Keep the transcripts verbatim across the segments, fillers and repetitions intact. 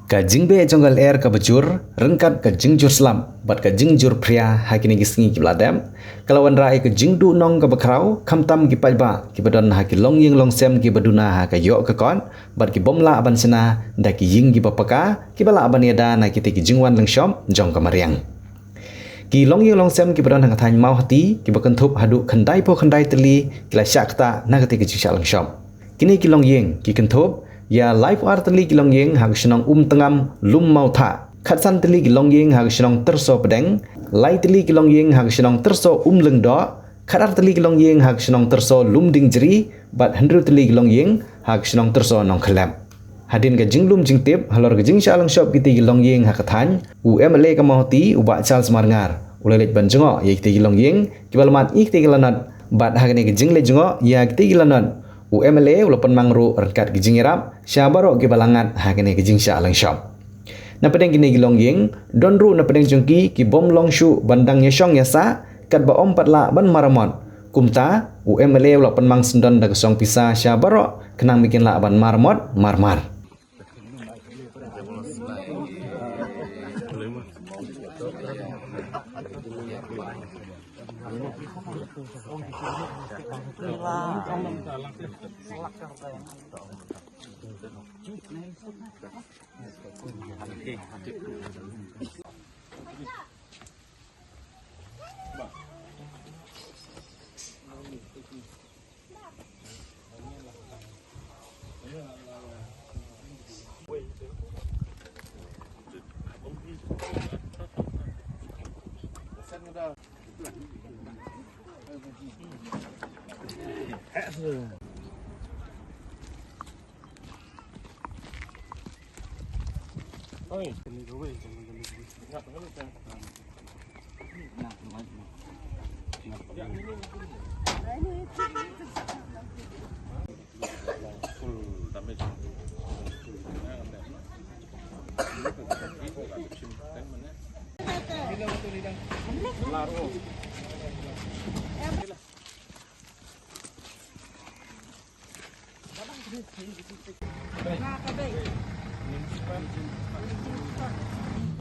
Ka jingbeh jong ka lyer kaba jur, ryngkat ka jingjur slap bad ka jingjur phria ha kine ki sngi kiba la dep, ka la wanrah ïa ka jingduhnong kaba khraw, khamtam ki paidbah kiba don ha ki longïing longsem kiba duna ha ka ïoh ka kot bad ki bym lah ban shna da ki ïing kiba paka, kiba lah ban ïada na kitei ki jingwan lyngshop jong ka mariang. Ki longïing longsem kiba don ha ka thaiñ Mawhati kiba kynthup haduh khyndaiphew khyndai tylli ki la shah ktah na katei ka jingshah lyngshop. Kine ki longïing ki kynthup ïa laiphew ar tylli ki longïing ha ka shnong Umtngam Lum Mawthah, khatsan tylli ki longïing ha ka shnong Tyrso Pdeng, lai tylli ki longïing ha ka shnong Tyrso Umlyngdoh, khatar tylli ki longïing ha ka shnong Tyrso Lumdiengjri bad hynriew tylli ki longïing ha ka shnong Tyrso Nongkhyllep. Hadien ka jinglum jingtip halor ka jingshah lyngshop kitei ki longïing ha ka thaiñ, u M L A ka Mawhati u Bah Charles Marngar u la leit ban jngoh ïa kitei ki longïing kiba la mad ïa kitei ki lanot, bad ha kane ka jingleit jngoh ïa kitei ki lanot, u M L A u la pynmang ruh ryngkat ki jingïarap sha baroh kiba la ngat ha kane ka jingshah lyngshop. Napdeng kine ki longïing don ruh napdeng jong ki ki bym long shuh ban dang ïashong ïasah, katba ym pat lah ban maramot. Kumta u M L A u la pynmang syndon da ka song pisa sha baroh khnang ba kin lah ban maramot marmar.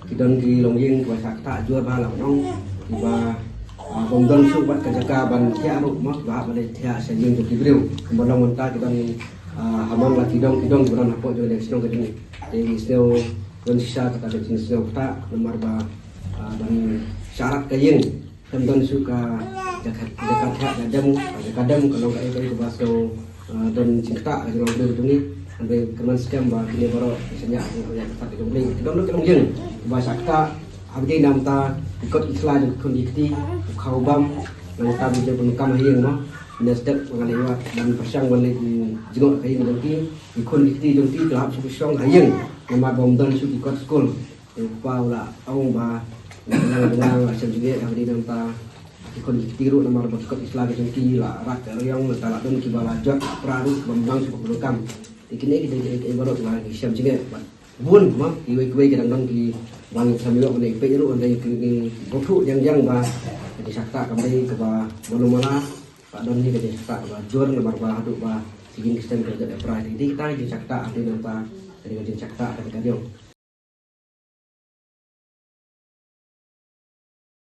Ki don ki longïing kiba shah ktah jur bha la ong kiba, ah, bym don shuh bad ka jaka ban thiah ruh mo, kiba hap ban leit thiah sha ïing jong ki briew. Kumba long mynta ki don, ah, ha man la ki dong ki dong kiba don hapoh jong ka shnong ka jong ngi. Te ngi sngew don shisha kata ka jingsngew ktah namar ba, ah, ban shah rat ka ïing. Kan don shuh ka jaka, jaka thiah, jaka dem, jaka dem ka long kaei kaei kaba sngew, eh, don jingktah ka jong ngi. Hynrei kyrmen skhem ba kine baroh ki shaniah ki jingktah ka jong ngi. Ki don ki longïing kiba shah ktah, haba dei namta ki kot ki sla jong ki khun ki kti, u khaw bam, nangta ba ïa pyndonkam ha ïing mo. Nestep ngan ïa ban pyrshang ban leit jngoh ha ïing jong ki, ki khun ki kti jong ki ki la hap shuh ban shong ha ïing namar ba ym don shuh ki kot skul. Te u kpa u la ong ba nang nang la shem jingeh, haba dei namta ki khun ki kti ruh namar ba ki kot ki sla ki jong ki la rat ka riong, nangta la don kiba la jot pra ruh bym nang shuh ban pyndonkam. Te kine ki dei kiei kiei baroh kiba ngi shem jingeh bad bun ma kiwei kiwei ki dang don kiba ngi shem ïoh ban ïa peit ruh, hynrei ngi bthuh yang yang ba ka jingshah ktah kam dei kaba mano mala. Ka don hi ka jingshah ktah kaba jur namar ba haduh ba ki ïing ki stem ki la jot ïa pra. Te dei kita ki jingshah ktah, hynrei namta ka dei ka jingshah ktah ka dei ka riong.